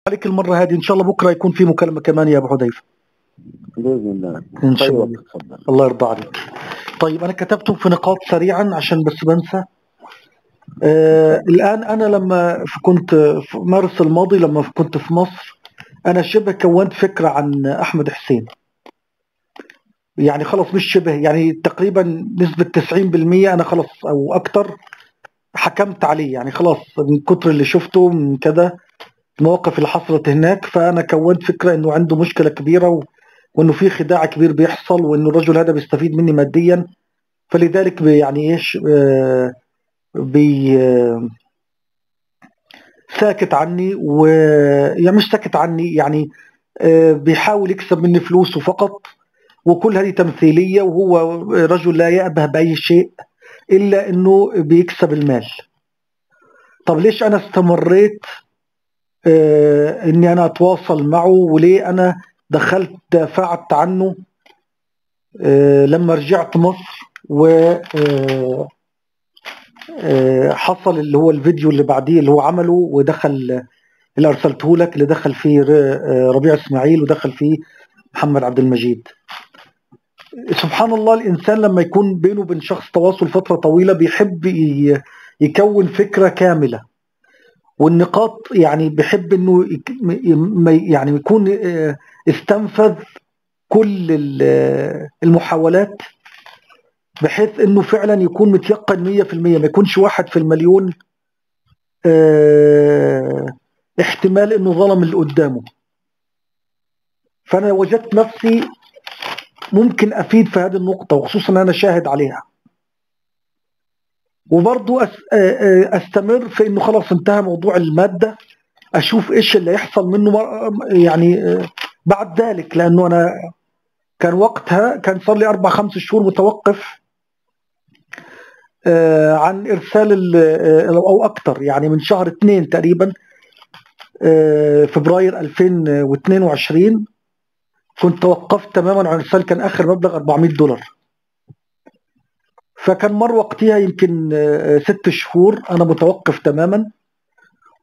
عليك المرة هذه، إن شاء الله بكرة يكون في مكالمة كمان يا أبو حذيفة بإذن الله. إن شاء طيب الله. تفضل. الله يرضى عليك. طيب أنا كتبتهم في نقاط سريعا عشان بس بنسى. الآن أنا لما كنت في مارس الماضي، لما كنت في مصر، أنا شبه كونت فكرة عن أحمد حسين، يعني خلص مش شبه، يعني تقريبا نسبة 90% أنا خلص أو أكتر حكمت عليه، يعني خلاص من كتر اللي شفته من كذا المواقف اللي حصلت هناك، فأنا كونت فكرة إنه عنده مشكلة كبيرة وإنه في خداع كبير بيحصل، وإنه الرجل هذا بيستفيد مني ماديا، فلذلك يعني إيش بي ساكت عني، و يعني مش ساكت عني، يعني بيحاول يكسب مني فلوسه فقط، وكل هذه تمثيلية، وهو رجل لا يأبه بأي شيء إلا إنه بيكسب المال. طب ليش أنا استمريت إني أنا أتواصل معه، وليه أنا دخلت دافعت عنه لما رجعت مصر و حصل اللي هو الفيديو اللي بعديه اللي هو عمله ودخل، اللي أرسلته لك، اللي دخل فيه ربيع إسماعيل ودخل فيه محمد عبد المجيد. سبحان الله، الإنسان لما يكون بينه وبين شخص تواصل فترة طويلة بيحب يكون فكرة كاملة، والنقاط يعني بيحب إنه يعني يكون استنفذ كل المحاولات، بحيث إنه فعلا يكون متيقن 100%، ما يكونش 1 في المليون احتمال إنه ظلم اللي قدامه. فأنا وجدت نفسي ممكن أفيد في هذه النقطة، وخصوصا أنا شاهد عليها، وبرضو أستمر في إنه خلاص انتهى موضوع المادة، أشوف إيش اللي يحصل منه يعني بعد ذلك، لأنه أنا كان وقتها كان صار لي 4-5 شهور متوقف عن إرسال أو أكتر، يعني من شهر 2 تقريبا، فبراير 2022 كنت توقفت تماما عن إرسال، كان آخر مبلغ $400. فكان مر وقتها يمكن 6 شهور أنا متوقف تماما،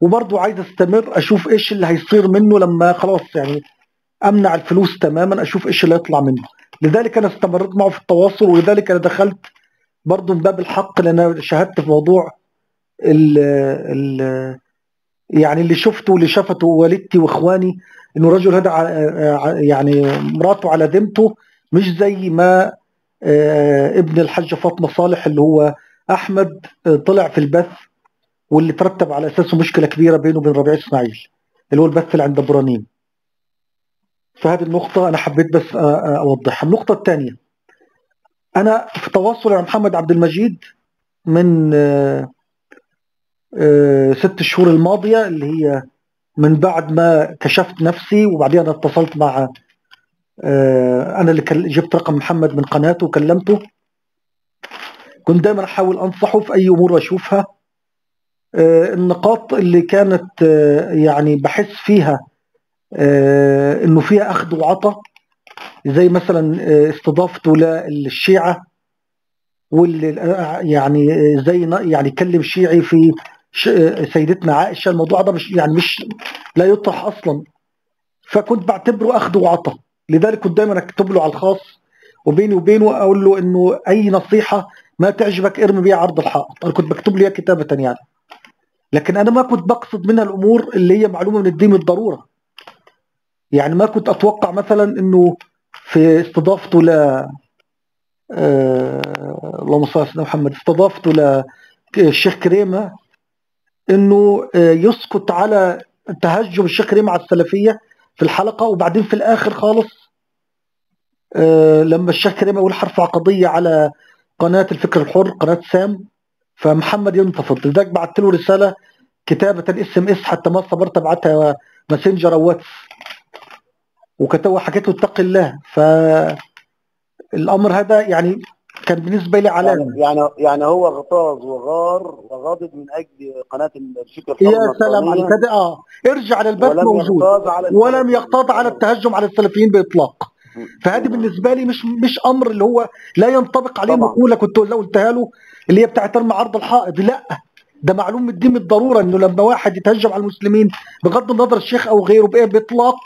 وبرضو عايز أستمر أشوف إيش اللي هيصير منه لما خلاص يعني أمنع الفلوس تماما، أشوف إيش اللي يطلع منه. لذلك أنا استمرت معه في التواصل، ولذلك أنا دخلت برضو من باب الحق، لأن أنا شاهدت في موضوع ال يعني اللي شفته واللي شافته والدتي وإخواني، إنه الرجل هذا يعني مراته على ذمته، مش زي ما ابن الحاجة فاطمة صالح اللي هو أحمد طلع في البث، واللي ترتب على أساسه مشكلة كبيرة بينه وبين ربيع إسماعيل اللي هو البث اللي عند برانيم. فهذه النقطة أنا حبيت بس أوضحها. النقطة الثانية، أنا في تواصل مع محمد عبد المجيد من 6 شهور الماضية، اللي هي من بعد ما كشفت نفسي، وبعدين أنا اتصلت مع أنا اللي جبت رقم محمد من قناته وكلمته. كنت دائما أحاول أنصحه في أي أمور أشوفها. النقاط اللي كانت يعني بحس فيها إنه فيها أخذ وعطاء، زي مثلا استضافته للشيعة، واللي يعني زي يعني كلم شيعي في سيدتنا عائشة، الموضوع ده مش يعني مش لا يطرح أصلا، فكنت بعتبره أخذ وعطاء. لذلك كنت دايما أكتب له على الخاص، وبيني وبينه أقول له إنه أي نصيحة ما تعجبك ارمي بيها عرض الحائط، أنا كنت بكتب له كتابة يعني، لكن أنا ما كنت بقصد منها الأمور اللي هي معلومة من الدين بالضرورة. يعني ما كنت أتوقع مثلا إنه في استضافته ل اللهم صل على سيدنا محمد، استضافته للشيخ كريمة، إنه يسقط على تهجم الشيخ كريمة على السلفية في الحلقة، وبعدين في الآخر خالص لما الشيخ كريمة يقول حرفع قضية على قناة الفكر الحر، قناة سام، فمحمد ينتفض. لذلك بعثت له رسالة كتابة SMS، حتى ما صبرت ابعتها ماسنجر او واتس، وكتب حكيت له اتق الله. فالامر هذا يعني كان بالنسبة لي علامة، يعني هو اغتاظ وغار وغاضب من اجل قناة الفكر الحر. يا سلام على كده. ارجع للبث موجود، ولم يغتاظ على التهجم على السلفيين باطلاق. فهذه بالنسبة لي مش امر اللي هو لا ينطبق عليه مقولة كنت قلتها له اللي هي بتاعت ارمي عرض الحائط، لا، ده معلوم من الدين بالضرورة انه لما واحد يتهجم على المسلمين بغض النظر الشيخ او غيره بايه باطلاق،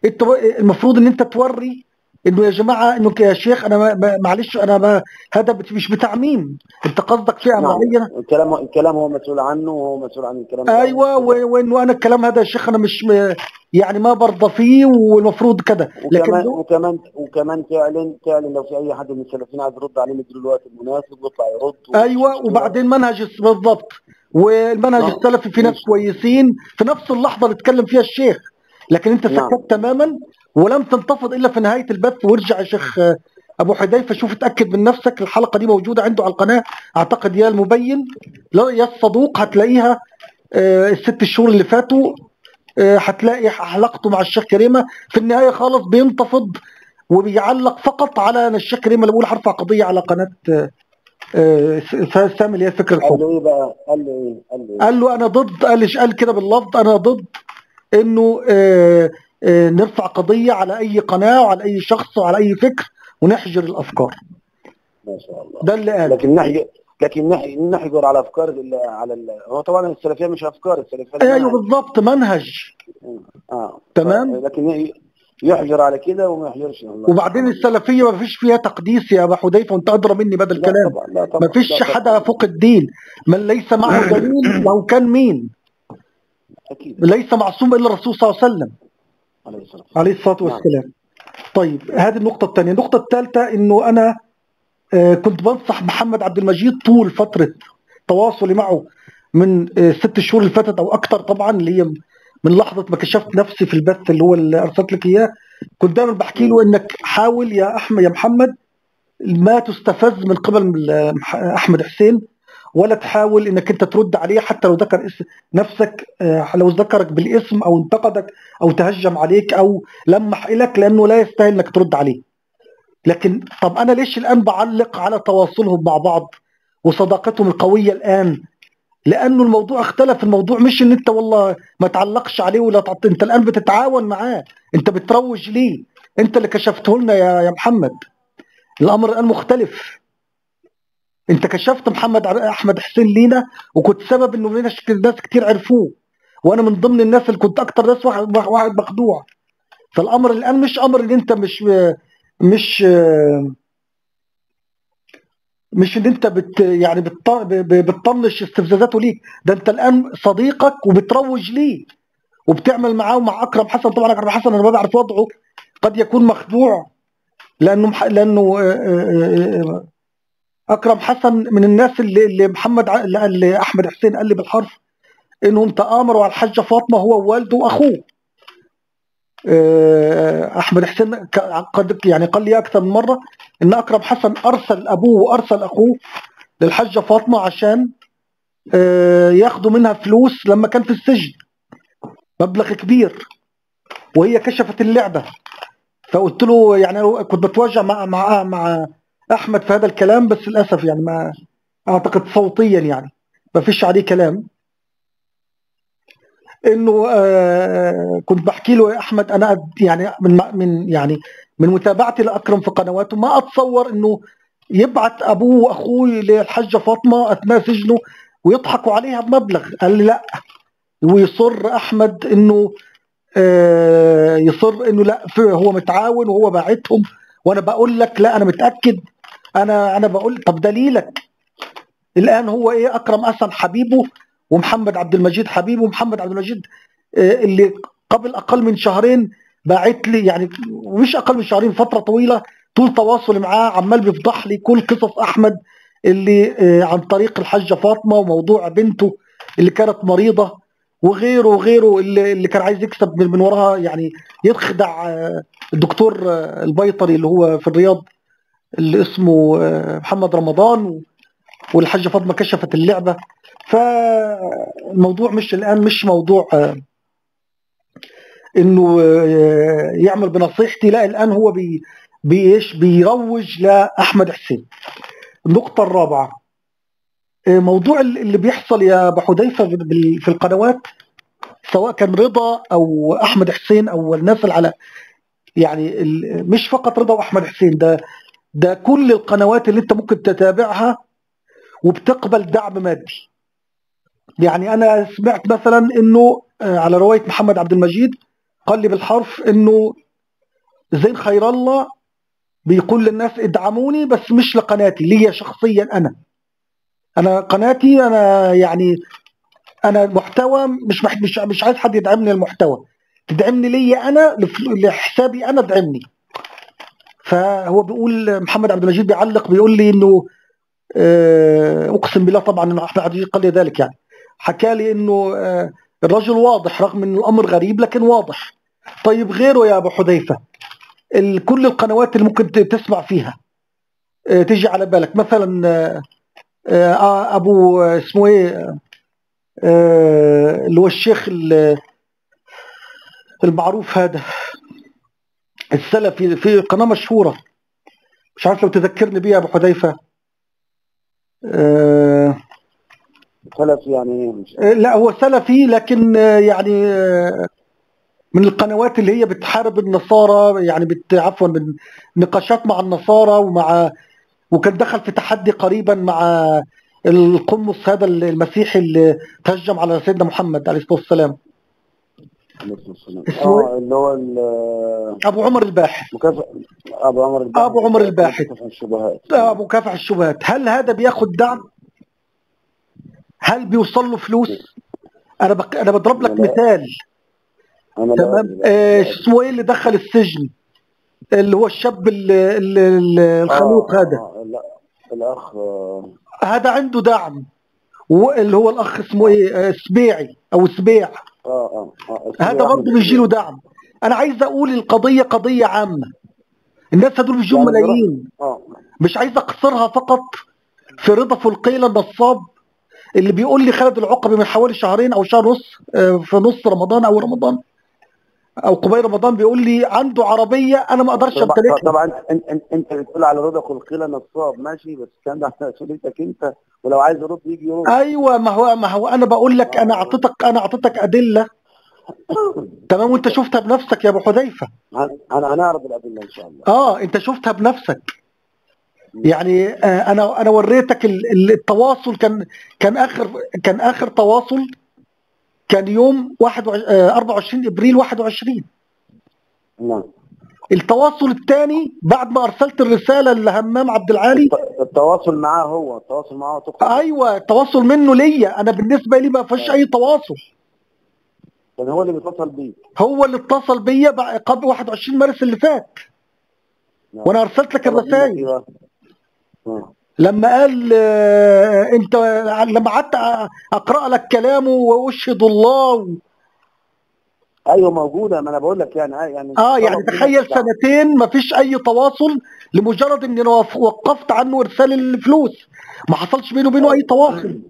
انت المفروض ان انت توري انه يا جماعة انه يا شيخ انا معلش انا ما هذا مش بتعميم، انت قصدك فئة معينة. الكلام هو مسؤول عنه وهو مسؤول عن الكلام. ايوه، وانه انا الكلام هذا يا شيخ انا مش يعني ما برضى فيه والمفروض كذا. لكن وكمان تعلن لو في اي حد من السلفيين عايز يرد عليه نديله الوقت المناسب ويطلع يرد. ايوه، وبعدين منهج بالضبط، والمنهج السلفي في ناس كويسين في نفس اللحظة اللي اتكلم فيها الشيخ، لكن انت سكت تماما ولم تنتفض الا في نهاية البث. وارجع يا شيخ ابو حذيفة شوف اتاكد من نفسك، الحلقة دي موجودة عنده على القناة اعتقد، يا المبين لا يا الصدوق هتلاقيها. الست شهور اللي فاتوا هتلاقي حلقته مع الشيخ كريمة في النهاية خالص بينتفض وبيعلق فقط على ان الشيخ كريمة اللي بيقول هرفع قضية على قناة سامي اللي هي فكر الحب. قال له ايه بقى؟ قال له ايه؟ قال له انا ضد، قال كده باللفظ انا ضد انه نرفع قضية على أي قناة وعلى أي شخص وعلى أي فكر ونحجر الأفكار. ما شاء الله، ده اللي قال. لكن نحجر على أفكار هو طبعا السلفية مش أفكار، السلفية أيوه بالضبط منهج. تمام، لكن يحجر على كده وما يحجرش. وبعدين السلفية ما فيش فيها تقديس يا أبو حذيفة، وأنت أدرى مني بدل الكلام. ما فيش حدا فوق الدين، من ليس معه دليل لو كان مين، أكيد ليس معصوم إلا الرسول صلى الله عليه وسلم عليه الصلاة والسلام. طيب هذه النقطة الثانية. النقطة الثالثة انه انا كنت بنصح محمد عبد المجيد طول فترة تواصلي معه من 6 شهور اللي فاتت او اكثر طبعا، اللي هي من لحظة ما كشفت نفسي في البث اللي هو اللي ارسلت لك اياه، كنت دائما بحكي له انك حاول يا احمد يا محمد ما تستفز من قبل احمد حسين، ولا تحاول انك انت ترد عليه حتى لو ذكر اسم نفسك، لو ذكرك بالاسم او انتقدك او تهجم عليك او لمح لك، لانه لا يستاهل انك ترد عليه. لكن طب انا ليش الان بعلق على تواصلهم مع بعض وصداقتهم القوية الان؟ لانه الموضوع اختلف. الموضوع مش ان انت والله ما تعلقش عليه ولا انت الان بتتعاون معاه، انت بتروج ليه، انت اللي كشفته لنا يا محمد. الامر الان مختلف، انت كشفت محمد احمد حسين لينا وكنت سبب انه لينا ناس كتير عرفوه، وانا من ضمن الناس اللي كنت اكتر ناس واحد مخدوع. فالامر الان مش امر ان انت مش مش مش ان انت يعني بتطنش استفزازاته ليك، ده انت الان صديقك وبتروج ليه وبتعمل معاه ومع اكرم حسن. طبعا اكرم حسن انا ما بعرف وضعه، قد يكون مخدوع لانه اكرم حسن من الناس اللي محمد اللي احمد حسين قال لي بالحرف انهم تآمروا على الحاجة فاطمة هو ووالده واخوه. احمد حسين قد يعني قال لي اكثر من مرة ان اكرم حسن ارسل ابوه وارسل اخوه للحاجة فاطمة عشان ياخدوا منها فلوس لما كان في السجن، مبلغ كبير، وهي كشفت اللعبة. فقلت له يعني كنت بتواجه مع مع مع احمد في هذا الكلام، بس للاسف يعني ما اعتقد صوتيا يعني ما فيش عليه كلام. انه كنت بحكي له يا احمد انا يعني من يعني من متابعتي لاكرم في قنواته ما اتصور انه يبعث ابوه واخوه للحجة فاطمة اثناء سجنه ويضحكوا عليها بمبلغ. قال لي لا، ويصر احمد انه يصر انه لا هو متعاون وهو باعتهم، وانا بقول لك لا انا متاكد، انا بقول طب دليلك الان هو ايه؟ اكرم حسن حبيبه ومحمد عبد المجيد حبيبه، ومحمد عبد المجيد اللي قبل اقل من شهرين باعت لي، يعني مش اقل من شهرين، فترة طويلة طول تواصلي معاه عمال بيفضح لي كل قصص احمد اللي عن طريق الحاجة فاطمة وموضوع بنته اللي كانت مريضه وغيره وغيره، اللي كان عايز يكسب من وراها، يعني يخدع الدكتور البيطري اللي هو في الرياض اللي اسمه محمد رمضان، والحاجة فاطمة كشفت اللعبة. فالموضوع مش الان مش موضوع انه يعمل بنصيحتي، لا الان هو بيش بيروج لاحمد حسين. النقطة الرابعة، موضوع اللي بيحصل يا ابو حذيفة في القنوات، سواء كان رضا او احمد حسين او الناس اللي على يعني مش فقط رضا واحمد حسين، ده كل القنوات اللي انت ممكن تتابعها وبتقبل دعم مادي. يعني انا سمعت مثلا انه على رواية محمد عبد المجيد قال لي بالحرف انه زين خير الله بيقول للناس ادعموني، بس مش لقناتي، ليا شخصيا. انا قناتي انا يعني انا محتوى مش عايز حد يدعمني، المحتوى تدعمني ليا انا، لحسابي انا ادعمني. فهو بيقول، محمد عبد المجيد بيعلق بيقول لي انه اقسم بالله طبعا انه احمد عبد المجيد قال لي ذلك، يعني حكى لي انه الرجل واضح رغم ان الامر غريب لكن واضح. طيب غيره يا ابو حذيفة، كل القنوات اللي ممكن تسمع فيها تيجي على بالك، مثلا ابو اسمه ايه اللي هو الشيخ المعروف هذا السلفي في قناة مشهورة، مش عارف لو تذكرني بيها يا ابو حذيفة. سلفي يعني ايه؟ لا هو سلفي لكن يعني من القنوات اللي هي بتحارب النصارى، يعني عفوا من نقاشات مع النصارى ومع، وكان دخل في تحدي قريبا مع القمص هذا المسيحي اللي تهجم على سيدنا محمد عليه الصلاة والسلام. اسمه اللي هو ابو عمر الباحث. ابو عمر الباحث. ابو عمر الباحث ابو كافح الشبهات. هل هذا بياخد دعم؟ هل بيوصل له فلوس؟ انا بضرب لك مثال. تمام. اسمه ايه اللي دخل السجن اللي هو الشاب الخلوق هذا؟ لا الاخ هذا عنده دعم، واللي هو الاخ اسمه ايه، سبيعي او سبيع. هذا برضه بيجي له دعم. انا عايز اقول القضية قضية عامة، الناس هدول بيجوا يعني ملايين. مش عايز اقصرها فقط في رضا فلقيله النصاب اللي بيقول لي خالد العقبي من حوالي شهرين او شهر ونص، في نص رمضان او رمضان او قبيل رمضان، بيقول لي عنده عربية انا ما اقدرش امتلكها. طبعا انت بتقول على رضا فلقيله نصاب، ماشي، بس الكلام ده على مسؤوليتك انت، ولو عايز يرد يجي يرد. ايوه، ما هو انا بقول لك، انا اعطيتك ادلة. تمام، وانت شفتها بنفسك يا ابو حذيفة. انا هنعرض الادلة ان شاء الله. انت شفتها بنفسك. يعني انا وريتك التواصل، كان اخر تواصل كان يوم 24 ابريل 21. نعم. التواصل الثاني بعد ما ارسلت الرسالة لهمام عبد العالي، التواصل معاه هو، التواصل معاه تقصد؟ ايوه، التواصل منه ليا انا، بالنسبة لي ما فيش اي تواصل. كان هو اللي بيتصل بيك؟ هو اللي اتصل بيا قبل 21 مارس اللي فات. نعم. وانا ارسلت لك الرسائل. لما قال انت، لما قعدت اقرا لك كلامه واشهد الله ايوه موجودة، ما انا بقول لك يعني يعني تخيل سنتين ما فيش اي تواصل، لمجرد ان انا وقفت عنه ارسال الفلوس، ما حصلش بينه وبينه اي تواصل.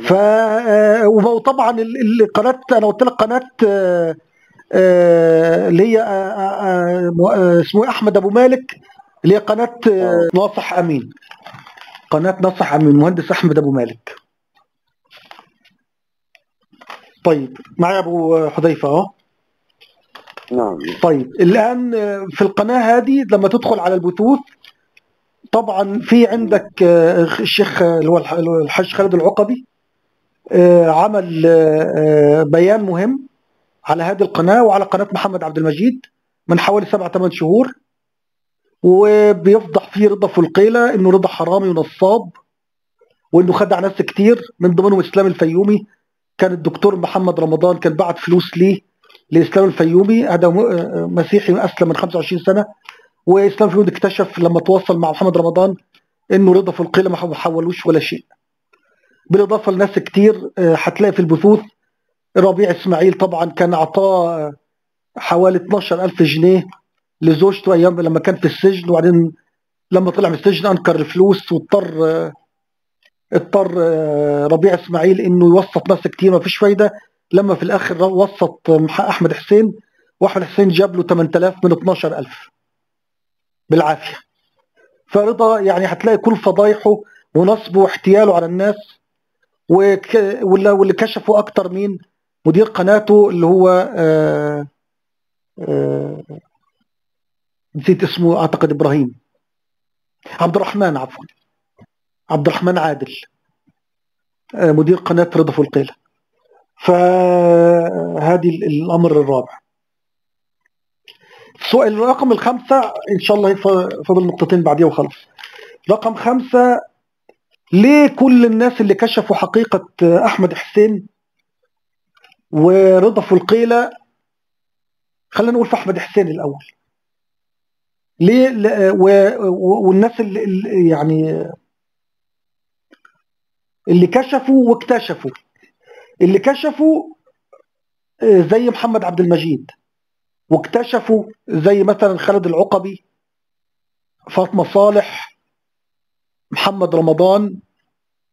ف وطبعا القناة، انا قلت لك قناة اللي هي اسمه احمد ابو مالك، اللي هي قناة ناصح امين، قناة ناصح امين، مهندس احمد ابو مالك. طيب معي ابو حذيفة اهو. نعم. طيب الان في القناة هذه لما تدخل على البثوث، طبعا في عندك الشيخ اللي هو الحاج خالد العقبي، عمل بيان مهم على هذه القناة وعلى قناة محمد عبد المجيد من حوالي 7-8 شهور، وبيفضح فيه رضا فلقيله انه رضا حرامي ونصاب، وانه خدع ناس كتير من ضمنهم اسلام الفيومي. كان الدكتور محمد رمضان كان بعت فلوس ليه لاسلام الفيومي، هذا مسيحي اسلم من 25 سنة، واسلام الفيومي اكتشف لما تواصل مع محمد رمضان انه رضا فلقيله ما حولوش ولا شيء. بالاضافة لناس كتير هتلاقي في البثوث. ربيع اسماعيل طبعا كان اعطاه حوالي 12,000 جنيه لزوجته ايام لما كان في السجن، وبعدين لما طلع من السجن انكر الفلوس، واضطر اضطر ربيع اسماعيل انه يوسط ناس كتير، ما فيش فايده. لما في الاخر وسط احمد حسين، واحمد حسين جاب له 8000 من 12000 بالعافية. فرضا يعني هتلاقي كل فضايحه ونصبه واحتياله على الناس، واللي كشفوا اكتر مين؟ مدير قناته اللي هو نسيت اسمه، اعتقد ابراهيم عبد الرحمن، عفوا عبد الرحمن عادل. مدير قناة رضا فلقيلة. فهذه الأمر الرابع. السؤال رقم 5 إن شاء الله فاضل نقطتين بعديها وخلاص. رقم 5، ليه كل الناس اللي كشفوا حقيقة أحمد حسين ورضا فلقيلة، خلينا نقول في أحمد حسين الأول، ليه والناس اللي يعني اللي كشفوا واكتشفوا، اللي كشفوا زي محمد عبد المجيد، واكتشفوا زي مثلا خالد العقبي، فاطمة صالح، محمد رمضان،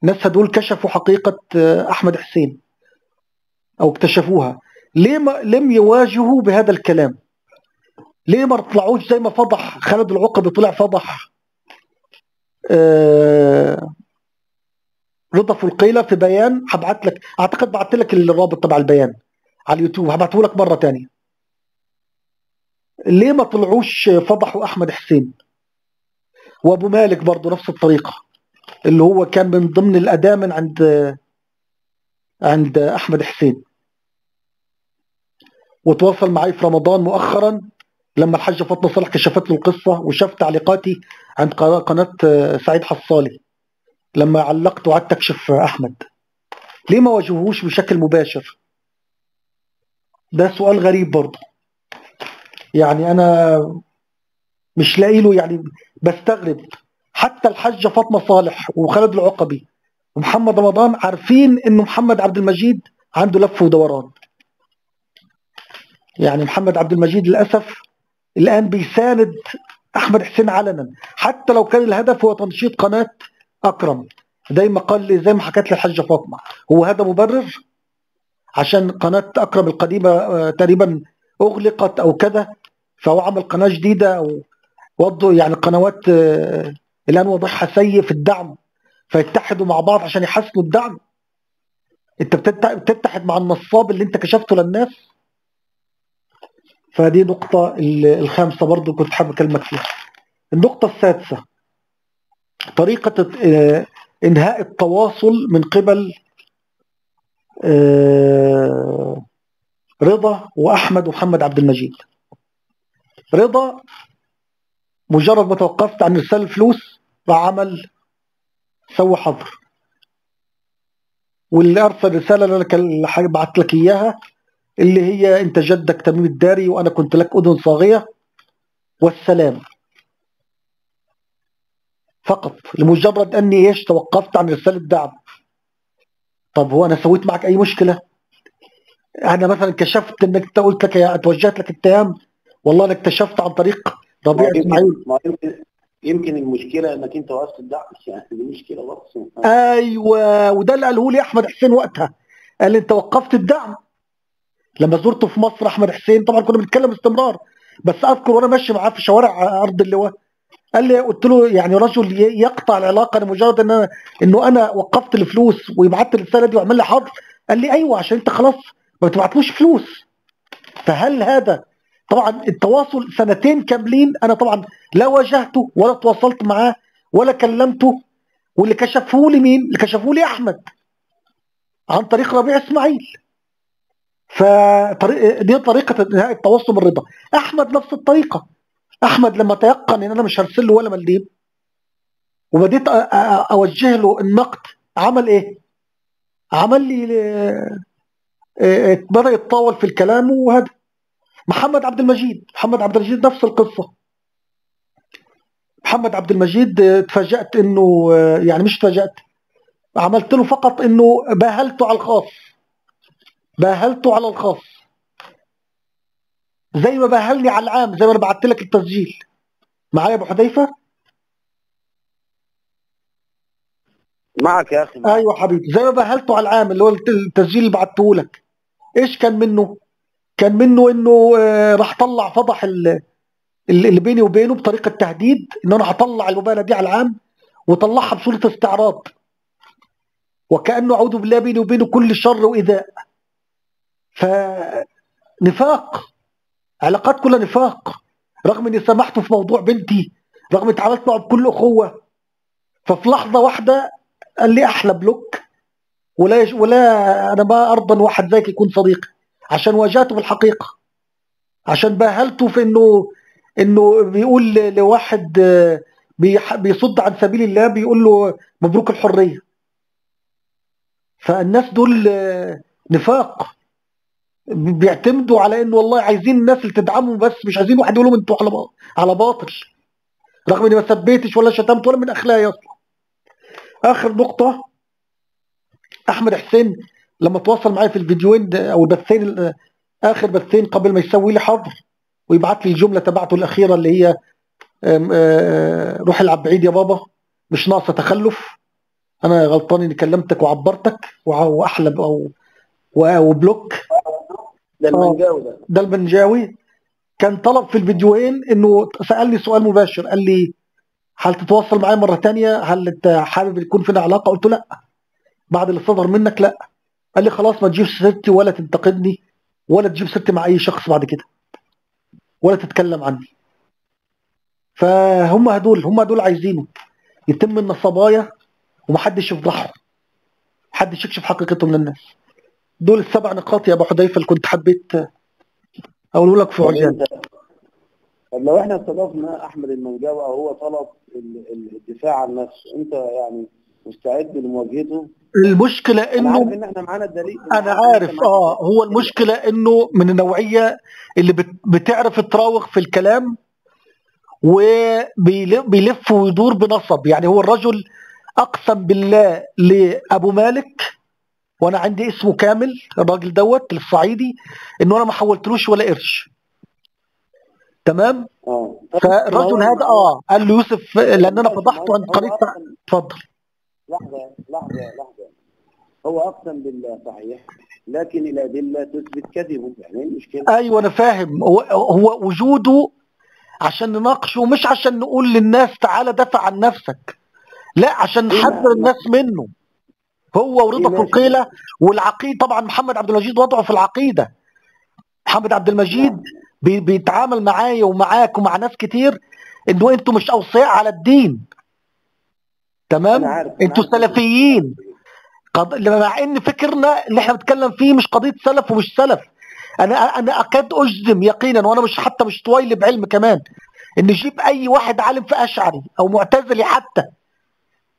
ناس هدول كشفوا حقيقة أحمد حسين أو اكتشفوها، ليه ما لم يواجهوا بهذا الكلام؟ ليه ما طلعوش زي ما فضح خالد العقبي، طلع فضح رضا فلقيلة في بيان. هبعت لك، اعتقد بعت لك الرابط تبع البيان على اليوتيوب، هبعته لك مرة تانية. ليه ما طلعوش فضحوا احمد حسين؟ وابو مالك برضه نفس الطريقة، اللي هو كان من ضمن الادامن عند احمد حسين، وتواصل معي في رمضان مؤخرا لما الحاجة فاطمة صالح كشفت له القصة، وشاف تعليقاتي عند قناة سعيد حصالي لما علقت وقعدت اكشف احمد. ليه ما واجهوش بشكل مباشر؟ ده سؤال غريب برضه، يعني انا مش لاقي له، يعني بستغرب. حتى الحاجة فاطمة صالح وخالد العقبي ومحمد رمضان عارفين انه محمد عبد المجيد عنده لف ودوران. يعني محمد عبد المجيد للأسف الآن بيساند أحمد حسين علنا، حتى لو كان الهدف هو تنشيط قناة أكرم، زي ما قال لي، زي ما حكت لي الحاجة فاطمة. هو هذا مبرر؟ عشان قناة أكرم القديمة تقريبا أغلقت أو كذا، فهو عمل قناة جديدة أو وضع، يعني قنوات الآن وضعها سيء في الدعم، فيتحدوا مع بعض عشان يحسنوا الدعم. أنت بتتحد مع النصاب اللي أنت كشفته للناس. فدي نقطة الخامسة برضو كنت حابب أكلمك فيها. النقطة السادسة، طريقة إنهاء التواصل من قبل رضا وأحمد ومحمد عبد المجيد. رضا مجرد ما توقفت عن إرسال الفلوس راح عمل سوى حظر، واللي أرسل رسالة اللي أنا بعت لك إياها اللي هي أنت جدك تميم الداري وأنا كنت لك أذن صاغية والسلام، فقط لمجرد أني إيش توقفت عن إرسال الدعم. طب هو أنا سويت معك أي مشكلة؟ أنا مثلا كشفت إنك أنت قلت لك توجهت لك اتهام، والله أنا اكتشفت عن طريق ربيع إسماعيل. يمكن المشكلة إنك أنت وقفت الدعم، يعني دي مشكلة برضه. أيوه، وده اللي قاله لي أحمد حسين وقتها، قال لي أنت وقفت الدعم لما زرته في مصر. أحمد حسين طبعا كنا بنتكلم باستمرار، بس أذكر وأنا ماشي معاه في شوارع أرض اللواء قال لي، قلت له يعني رجل يقطع العلاقة لمجرد ان انه انا وقفت الفلوس ويبعت الرسالة دي وعمل لي حظر. قال لي ايوه عشان انت خلاص ما بتبعتلوش فلوس. فهل هذا طبعا التواصل سنتين كاملين انا طبعا لا واجهته ولا تواصلت معاه ولا كلمته، واللي كشفه لي مين؟ اللي كشفه لي احمد عن طريق ربيع اسماعيل. فطريق دي طريقه انهاء التواصل من رضا. احمد نفس الطريقة، احمد لما تيقن ان انا مش هرسل له ولا مليم وبديت اوجه له النقد، عمل ايه؟ عمل لي بدا يتطاول في الكلام. وهذا محمد عبد المجيد، محمد عبد المجيد نفس القصة. محمد عبد المجيد اتفاجأت انه، يعني مش اتفاجأت، عملت له فقط انه باهلته على الخاص، باهلته على الخاص زي ما باهلني على العام، زي ما انا بعت لك التسجيل معايا ابو حذيفة. معك يا اخي. ايوه حبيبي، زي ما باهلته على العام اللي هو التسجيل اللي بعته لك. ايش كان منه؟ كان منه انه راح طلع فضح اللي بيني وبينه بطريقة تهديد، ان انا هطلع المباهلة دي على العام، وطلعها بصورة استعراض، وكانه اعوذ بالله بيني وبينه كل شر وايذاء. فنفاق، علاقات كلها نفاق. رغم اني سامحته في موضوع بنتي، رغم اني اتعاملت معه بكل اخوه، ففي لحظة واحدة قال لي احلى block ولا انا ما ارضى ان واحد زيك يكون صديقي، عشان واجهته بالحقيقة، عشان باهلته في انه بيقول لواحد بيصد عن سبيل الله، بيقول له مبروك الحرية. فالناس دول نفاق، بيعتمدوا على انه والله عايزين الناس اللي تدعمهم بس، مش عايزين واحد يقول لهم انتوا على باطل، رغم اني ما سبيتش ولا شتمت ولا من اخلاقي اصلا. اخر نقطة، احمد حسين لما تواصل معايا في الفيديوين او البثين، اخر بثين قبل ما يسوي لي حظر ويبعت لي الجملة تبعته الاخيرة اللي هي روح العب بعيد يا بابا، مش ناقصه تخلف، انا غلطان اني كلمتك وعبرتك واحلب او و block. ده المنجاوي، ده المنجاوي كان طلب في الفيديوهين انه سالني سؤال مباشر، قال لي هل تتواصل معايا مرة ثانية؟ هل انت حابب يكون فينا علاقة؟ قلت له لا، بعد اللي صدر منك لا. قال لي خلاص ما تجيبش سيرتي ولا تنتقدني ولا تجيب سيرتي مع اي شخص بعد كده ولا تتكلم عني. فهم هدول، هم هدول عايزينه يتم النصبايا ومحدش يفضحهم، محدش يكشف حقيقتهم للناس. دول السبع نقاط يا ابو حذيفة اللي كنت حبيت اقوله لك في عجالة. طب لو احنا استضفنا احمد المنجاوي او هو طلب الدفاع عن نفسه، انت يعني مستعد لمواجهته؟ المشكلة انه انا عارف ان احنا معانا الدليل، انا عارف هو المشكلة انه من النوعية اللي بتعرف تراوغ في الكلام وبيلف ويدور بنصب. يعني هو الرجل اقسم بالله لابو مالك، وانا عندي اسمه كامل الراجل دوت الصعيدي، انه انا ما حولتلوش ولا قرش. تمام؟ فالرجل هذا قال له يوسف، لان انا فضحته عند قناة. اتفضل. لحظة لحظة لحظة، هو اقسم بالله صحيح، لكن الادلة تثبت كذبه، يعني ايه المشكلة؟ ايوه انا فاهم، هو وجوده عشان نناقشه، مش عشان نقول للناس تعالى دافع عن نفسك، لا عشان نحذر الناس منه هو ورضا فقيله والعقيد. طبعا محمد عبد المجيد وضعه في العقيدة، محمد عبد المجيد بيتعامل معايا ومعاك ومع ناس كتير انه انتوا مش اوصياء على الدين، تمام؟ انتوا سلفيين، مع ان فكرنا اللي احنا بنتكلم فيه مش قضية سلف ومش سلف. انا اكاد اجزم يقينا، وانا مش حتى مش طويل بعلم كمان، ان نجيب اي واحد عالم في اشعري او معتزلي حتى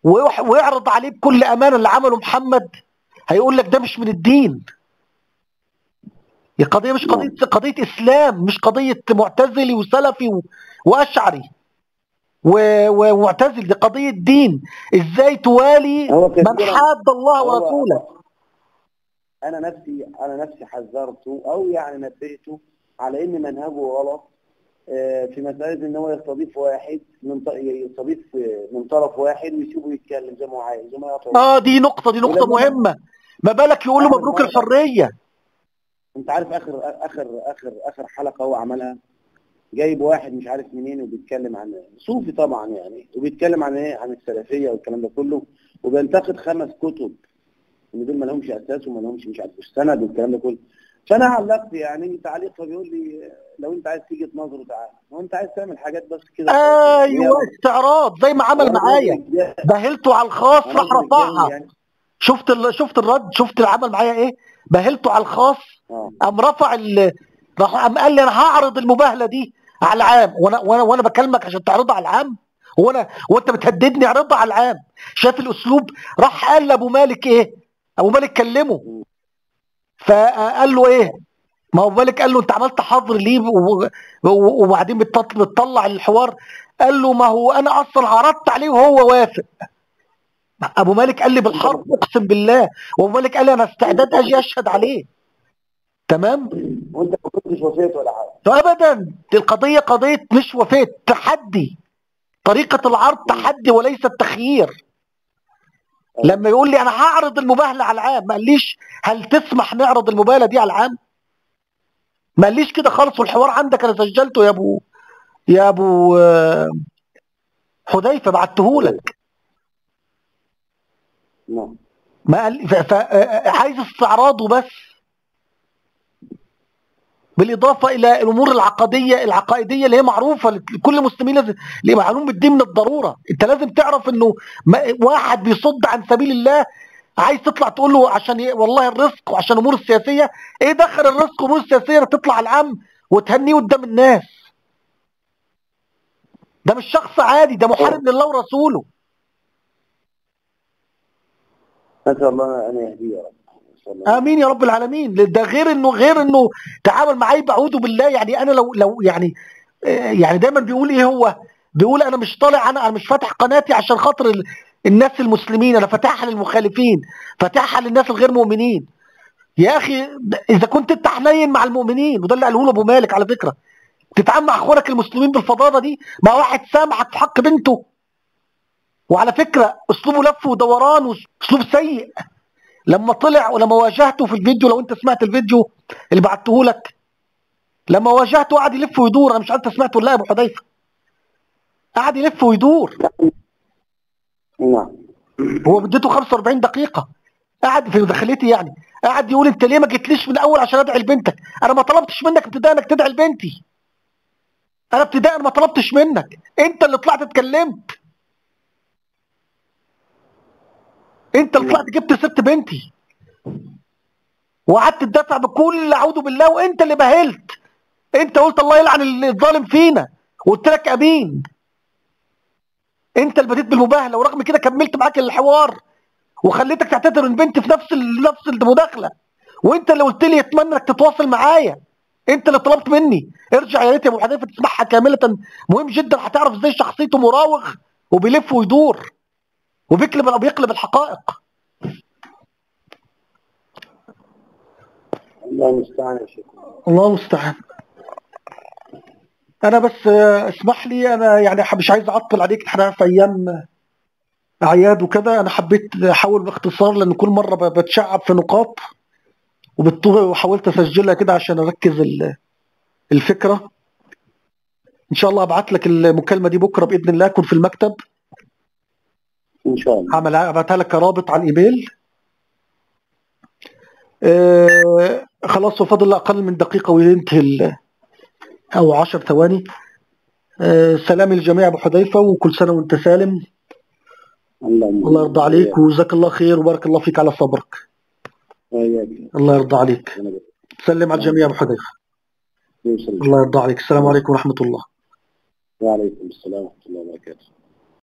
ويعرض عليه بكل امانه اللي عمله محمد، هيقول لك ده مش من الدين. القضية مش قضية اسلام، مش قضية معتزلي وسلفي واشعري ومعتزل، دي قضية دين. ازاي توالي من حاد الله ورسوله؟ انا نفسي حذرته او يعني نبهته على ان منهجه غلط في مسالة ان هو يستضيف واحد من يستضيف من طرف واحد ويسيبه يتكلم زي ما هو عايز وما يعطيه. دي نقطة مهمة. ما بالك يقول له مبروك الحرية. انت عارف اخر اخر اخر اخر حلقة هو عملها، جايب واحد مش عارف منين وبيتكلم عن صوفي طبعا يعني، وبيتكلم عن ايه، عن السلفية والكلام ده كله، وبينتقد 5 كتب ان دول ما لهمش اساس وما لهمش مش عارف سند والكلام ده كله. فانا علقت يعني تعليق، فبيقول لي لو انت عايز تيجي تناظر تعالى، هو انت عايز تعمل حاجات بس كده. ايوه استعراض زي ما عمل معايا، بهلته على الخاص راح رفعها يعني. شفت الرد، شفت اللي عمل معايا ايه؟ بهلته على الخاص قام رفع راح قام قال لي انا هعرض المباهلة دي على العام، وانا بكلمك عشان تعرضها على العام، وانت بتهددني اعرضها على العام. شاف الاسلوب؟ راح قال لابو مالك ايه؟ ابو مالك كلمة فقال له ايه؟ ما هو مالك قال له انت عملت حظر ليه وبعدين بتطلع الحوار؟ قال له ما هو انا اصلا عرضت عليه وهو وافق. ابو مالك قال لي بالحرف اقسم بالله، وابو مالك قال لي انا استعداد اجي اشهد عليه. تمام؟ وانت ما كنتش وافقت ولا حاجة؟ ابدا، القضية قضية مش وافقت، تحدي. طريقه العرض تحدي وليس التخيير. لما يقول لي انا هعرض المباهلة على العام، ما قاليش هل تسمح نعرض المباهلة دي على العام؟ ما قاليش كده خالص. والحوار عندك انا سجلته يا ابو حذيفة، بعتهولك. ما قال عايز استعراضه بس، بالاضافة الى الامور العقائديه اللي هي معروفة لكل المسلمين، لازم اللي معلوم بالدين من الضرورة. انت لازم تعرف انه واحد بيصد عن سبيل الله عايز تطلع تقول له عشان والله الرزق وعشان امور السياسية؟ ايه دخل الرزق وامور السياسية تطلع على العام وتهنيه قدام الناس؟ ده مش شخص عادي، ده محارب لله ورسوله. نسأل الله ان يهديه يا رب. امين يا رب العالمين. ده غير انه تعامل معايا بعوده بالله. يعني انا لو يعني دايما بيقول ايه، هو بيقول انا مش طالع، انا مش فاتح قناتي عشان خاطر الناس المسلمين، انا فاتحها للمخالفين، فاتحها للناس الغير مؤمنين. يا اخي اذا كنت انت حنين مع المؤمنين، وده اللي قاله له ابو مالك على فكرة، تتعامل مع اخوانك المسلمين بالفضاضه دي، مع واحد سامعك في حق بنته. وعلى فكرة اسلوبه لف ودوران واسلوب سيء. لما طلع ولما واجهته في الفيديو، لو انت سمعت الفيديو اللي بعته لك، لما واجهته قعد يلف ويدور. انا مش عارف انت سمعته ولا لا يا ابو حذيفة. قعد يلف ويدور. نعم. هو مدته 45 دقيقة قعد في مداخلتي، يعني قعد يقول انت ليه ما جيتليش من الاول عشان ادعي لبنتك؟ انا ما طلبتش منك ابتداء انك تدعي لبنتي. انا ابتداء ما طلبتش منك، انت اللي طلعت اتكلمت، انت اللي طلعت جبت سبت بنتي وقعدت تدافع بكل اعوذ بالله، وانت اللي بهلت، انت قلت الله يلعن الظالم فينا، وقلت لك امين. انت اللي بديت بالمباهله، ورغم كده كملت معاك الحوار وخليتك تعتذر من بنتي في نفس المداخلة، وانت اللي قلت لي اتمنى انك تتواصل معايا، انت اللي طلبت مني. ارجع يا ريت يا ابو حذيفة تسمعها كاملة، مهم جدا، هتعرف ازاي شخصيته مراوغ وبيلف ويدور وبيقلب الحقائق. الله المستعان يا شيخ. الله المستعان. انا بس اسمح لي، انا يعني مش عايز اعطل عليك، احنا في ايام اعياد وكذا، انا حبيت احاول باختصار لان كل مرة بتشعب في نقاط وحاولت اسجلها كده عشان اركز الفكرة. ان شاء الله ابعت لك المكالمة دي بكره باذن الله، اكون في المكتب ان شاء الله، ابعتها لك كرابط على الايميل. خلاص، وفاضل اقل من دقيقة وينتهي او 10 ثواني. سلام للجميع ابو حذيفة، وكل سنة وانت سالم. الله يرضى عليك، وجزاك الله خير وبارك الله فيك على صبرك. الله يرضى عليك. سلم على الجميع ابو حذيفة. الله يرضى عليك. السلام عليكم ورحمة الله. وعليكم السلام ورحمة الله وبركاته.